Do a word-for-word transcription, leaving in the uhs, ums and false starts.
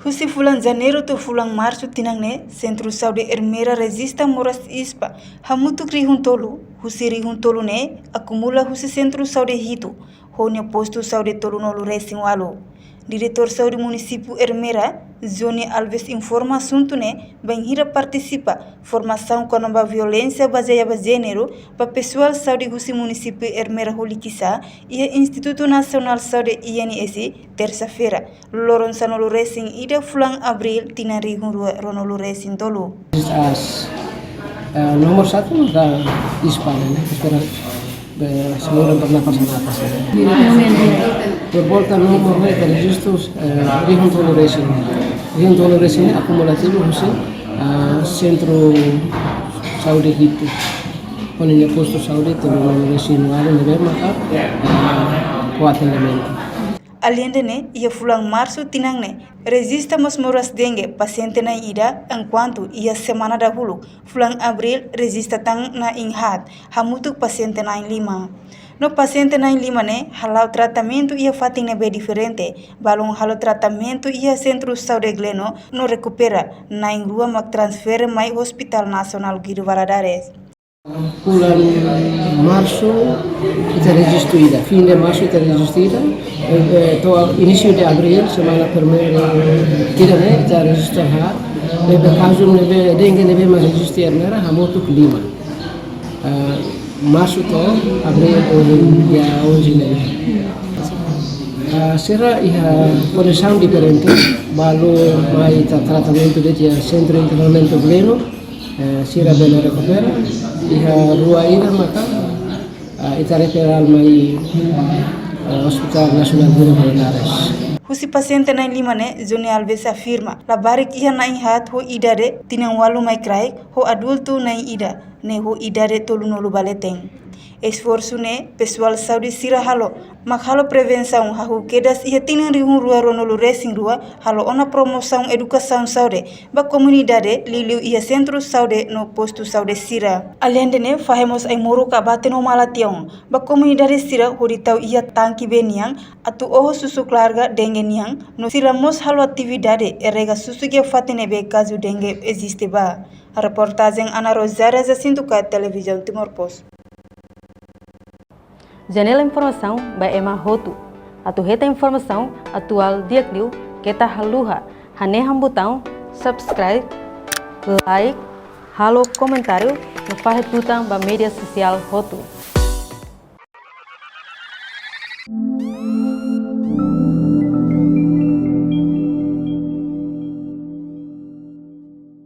Husi fulan Janeiru to'o fulan Marsu tinan ne'e, Sentru Saúde Ermera rejista moras ispa hamutuk rihun tolu, husi rihun tolu ne'e akumula husi Sentru Saúde hitu, ho nia postu saúde tolunulu resin ualu. Diretór Saúde Munisípiu Ermera, Johnny Alves, informa asuntu ne'e bainhira partisipa formasaun kona-ba violénsia bazeia ba jéneru ba pesoál saúde husi munisípiu Ermera ho Likisá, iha Institutu Nasionál Saúde, I N S, tersa-feira, loron sanulu resin ida fulan Abríl tinan rihun rua ruanulu resin tolu. As, eh, nomor satu da ispa ne'e, espera, eh, saluran pernapasan atas ne'e. Por volta nomor ne'e, ita rejistu, eh, rihun tolu resin. Rihun tolu resin ne'e akumulativu husi, eh, Sentru Saúde hitu. Ho nia postu saúde tolunulu resin ualu ne'ebé maka, eh, ho atendimentu. Aleinde ne'e, iha fulan Marsu tinan ne'e, rejista mós moras dengue pasiente na'in ida, enkuantu iha semana dahuluk, fulan Abríl, rejista tan na'in haat, hamutuk pasiente na'in lima. No pasiente na'in lima ne'e hala'o tratamentu iha fatin ne'ebé diferente, balun halo tratamentu iha Sentru Saúde Gleno no rekupera, na'in rua mak transfere mai Hospital Nasionál Guido Valadares. Fulan Marsu ita rejistu ida, fin de Marsu ita rejistu ida, eh, to'o inísiu de Abríl, semana primeira ida ne'e ita rejistu haat, ne'ebé kazu ne'ebé dengue ne'ebé mak rejistu iha Ermera hamutuk lima. Ah, Marsu to'o Abríl, eh, dia onze ne'e. Ah, sira iha kondisaun diferente, balu mai ita tratamentu de'it iha Sentru Internamentu Gleno, eh, sira bele rekupera, iha rua ida maka, ah, ita refere mai, eh, Hospital Nasionál Guido Valadares. Husi pasiente na'in lima ne'e, Johnny Alves afirma, labarik iha na'in haat ho idade tinan ualu mai kraik, ho adultu na'in ida ne'e ho idade tolunulu ba leten. Esforsu ne'e pesoál saúde sira halo, mak halo prevensaun hahú kedas iha tinan rihun rua ruanulu resin rua, halo ona promosaun edukasaun saúde ba komunidade, liuliu iha Sentru Saúde no postu saúde sira. Aleinde ne'e, fahe mós ai-moruk abate no mala tiha-oan ba komunidade sira hodi tau iha tanke bee nian, atu oho susuk larga dengue nian, no sira mós halo atividade rega susuk iha fatin ne'ebé kazu dengue eziste ba. Reportajen Ana Rosária, Jacinto Caio, Televizaun Timor Post. Janela informasaun ba ema hotu. Atu hetan informasaun atuál di'ak liu, keta haluha hanehan butaun subscribe, like, halo komentáriu, no fahe tutan ba média sosiál hotu.